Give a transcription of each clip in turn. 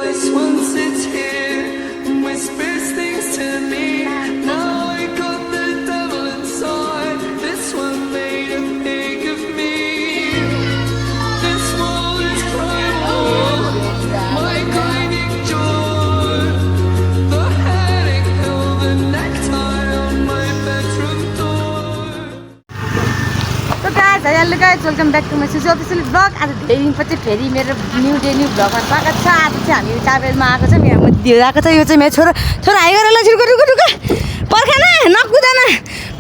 This one sits here and whispers things to me. Now I got the devil inside. This one made a pig of me. This wall is crying, my guiding joy. The headache pill, the necktie on my bedroom door. So guys, hello guys, welcome back to my Suzy official vlog. आज धेरै दिनपछि फेरि मेरो new day new भ्लगमा स्वागत छ। आज चाहिँ हामी टाबेलमा आएको छौँ। यहाँ म दिएर आएको छ। यो चाहिँ मेरो छोरा हाइ गरेर ल छिर्को पर्खा न नकुदा न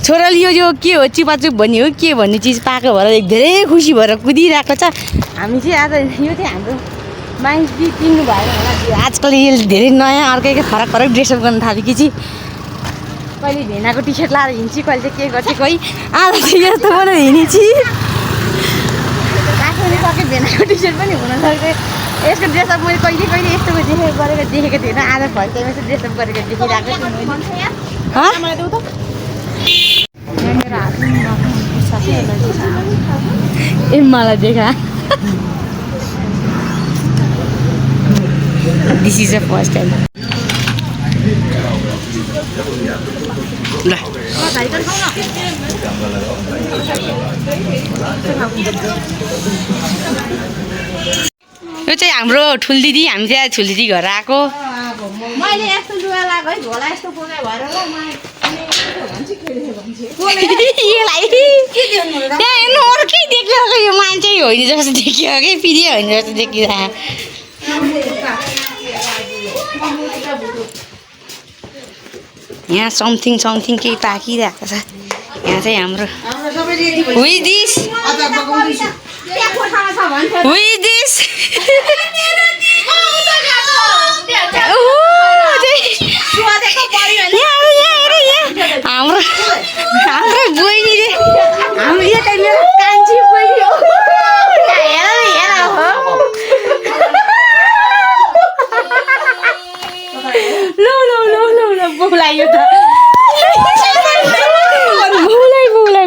छोराले यो के हो चिपाचुप भन्ने हो के भन्ने चिज पाएको भएर धेरै खुसी भएर कुदिरहेको छ। हामी चाहिँ आज यो चाहिँ हाम्रो माइन्स किन्नु भएन होला। आजकल यो धेरै नयाँ अर्कै फरक ड्रेसअप गर्न थाल्यो कि चाहिँ कहिले भेनाको टी सर्ट लाएर हिँड्छु, कहिले चाहिँ के गर्छु, कोही आज चाहिँ यस्तो बनाएर हिँडेछु। आफूले सके भेनाको टी सर्ट पनि हुनसक्छ। यसको ड्रेसअप मैले कहिले यस्तो देखेको थिएन। आज फर्स्ट टाइम चाहिँ ड्रेसअप गरेको देखिरहेको छु मैले। मलाई देखा this is a first time. ल यो चाहिँ हाम्रो ठुल दिदी, हामी चाहिँ ठुल दिदी घर आएको। मैले यस्तो लुगा लगाएको है झोला यस्तो पोका भएर के देखियो यो मान्छे होइन जस्तो देखियो कि पिरियो होइन जस्तो देखिरहेको। यहाँ समथिङ केही पाकिरहेको छ। यहाँ चाहिँ हाम्रो हाम्रो बहिनीले हाम्रो यता मेरो कान्छी बहिनी हो। बोलाइ यो त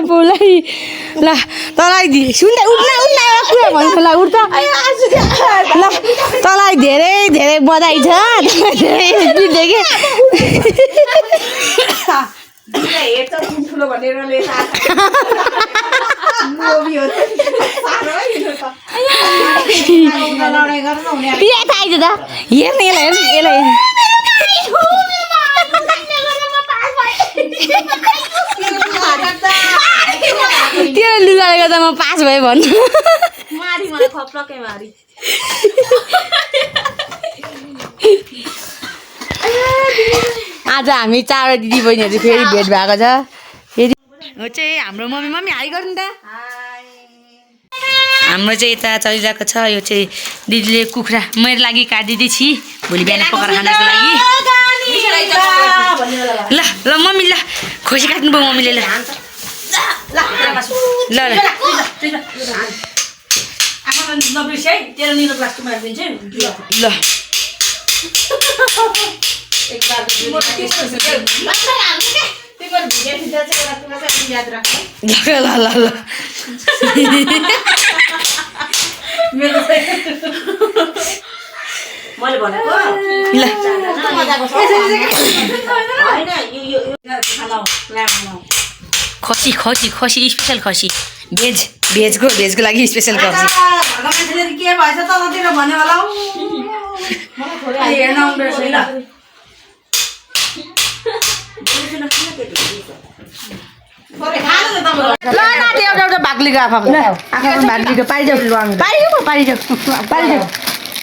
बोलाइ ल तँलाई सुन्दा उठ्न एउटा कुरा भन्छु ल उठ ल तँलाई धेरै बधाई छ। त्यो लुगाले गर्दा म पास भएँ भन्नु। आज हामी चार दिदी बहिनीहरू फेरि भेट भएको छ। फेरि चाहिँ हाम्रो मम्मी हाई गर्नु त। हाम्रो चाहिँ यता चलिरहेको छ। यो चाहिँ दिदीले कुखुरा मेरो लागि काटिदिँदै छि भोलि बिहान पकाएर खानको लागि। ल मम्मी ल खुसी काट्नु भयो मम्मीले। ल खसी स्पेसल खसी भेजको लागि स्पेसल खसी। के भएछ तलतिर भन्यो होला हौ हेर्न आउँदैछ ल। एउटा भाग्लीको आफा भाग्लीको पारिजाऊ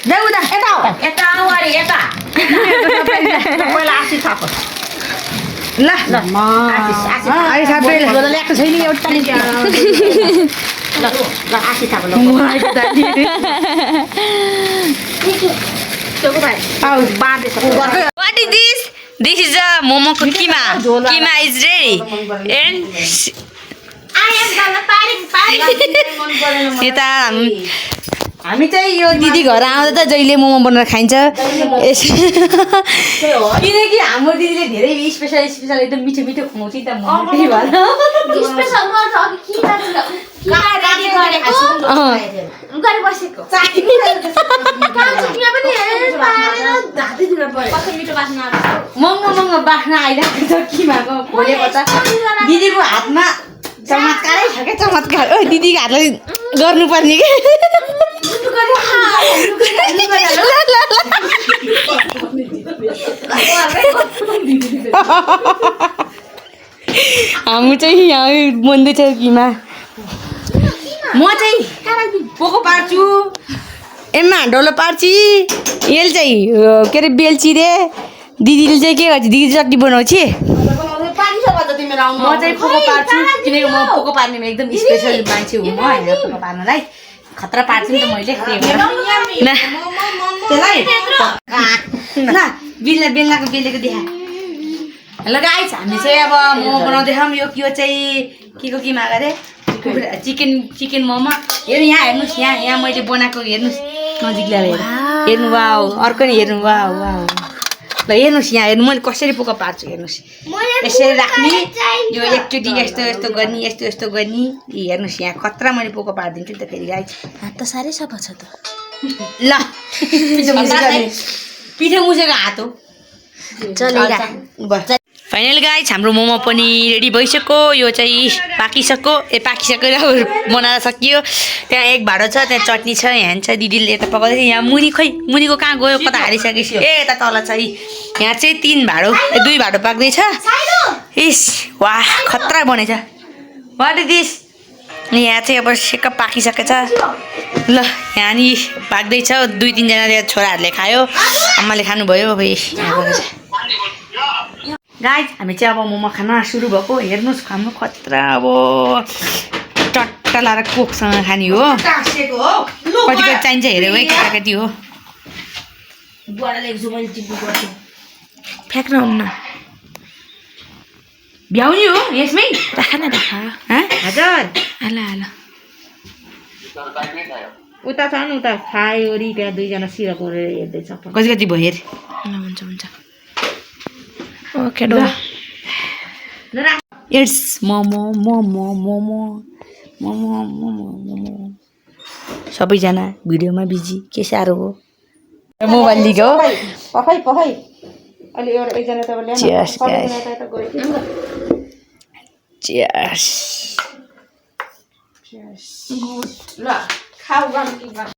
जाऊ त यता पहिला आशी थाप ल ल्याएको छैन एउटा आशी थाप What is this? This is a momo kima. Kima is ready. And I am gonna party. हामी चाहिँ यो दिदी घर आउँदा त जहिले मोमो बनाएर खाइन्छ। किनकि हाम्रो दिदीले धेरै स्पेशल एकदम मिठो खुवाउँछ नि त मोमो त्यही भएर स्पेशल गर्छ अघि गरे बसेको काम छुट्टिया पनि महँगो बाख्ना आइरहेको छ किमाको खोलेको त दिदीको हातमा चमत्कारै छ क्या चमत्कार ओ दिदीको हातले गर्नुपर्ने कि हामी चाहिँ यहाँ बन्दैछ किमा म चाहिँ पोको पार्छु एम्मा डल्लो पार्छु यसले चाहिँ के अरे बेल्ची रे दिदीले चाहिँ के गर्छ दिदी चट्नी बनाउँछ म चाहिँ पोको पार्छु किनकि म पोको पार्नेमा एकदम स्पेसल मान्छे हुँ म होइन पोको पार्नलाई खतरा पार्छु नि त मैले बेल्नाको बेलेको देखा हेलो गाइस हामी चाहिँ अब मोमो बनाउँदैछौँ यो चाहिँ के को किमा अरे चिकन मोमो हेर्नु यहाँ हेर्नुहोस् यहाँ मैले बनाएको हेर्नुहोस् नजिक ल्याएर हेर्नु वाउ अर्को नि हेर्नु वाउ वाउ ल हेर्नुहोस् यहाँ हेर्नु मैले कसरी पोको पार्छु हेर्नुहोस् यसरी राख्ने यो एकचोटि यस्तो गर्ने यस्तो गर्ने हेर्नुहोस् यहाँ खतरा मैले पोको पारिदिन्छु नि त फेरि गाइस हात त साह्रै सफा छ त ल पिठो मुसेको हात हो फाइनल गाइस हाम्रो मोमो पनि रेडी भइसक्यो यो चाहिँ पाकिसक्यो बनाएर सकियो त्यहाँ एक भाँडो छ त्यहाँ चटनी छ यहाँ छ दिदीले यता पकाउँदै यहाँ मुनी खोइ मुनीको कहाँ गयो कता हालिसकेपछि ए यता तल छ यहाँ चाहिँ 3 भाँडो 2 भाँडो पाक्दैछ इस वाह खतरा बनेछ वाट इज दिस यहाँ चाहिँ अब सेक्क पाकिसकेछ ल यहाँ नि पाक्दैछ 2-3 जना छोराहरूले खायो आमाले खानुभयो अब गाइस हामी चाहिँ अब मोमो खाना सुरु भएको हेर्नुहोस् हाम्रो खतरा अब टट्टा लाएर कोकसँग खाने हो कति चाहिन्छ हेरेको है केटाकेटी हो फ्याँक्न हुन्न भ्याउने हो यसमै राख न राख हजुर आला उता छ नि उता खायो वरि त्यहाँ 2 जना सिरा गरेर हेर्दैछ कति भयो हेर हुन्छ ओके इट्स मोमो सबैजना भिडियोमा बिजी के साह्रो हो मोबाइल लिगो पखै अलि एकजना त ल खाऊ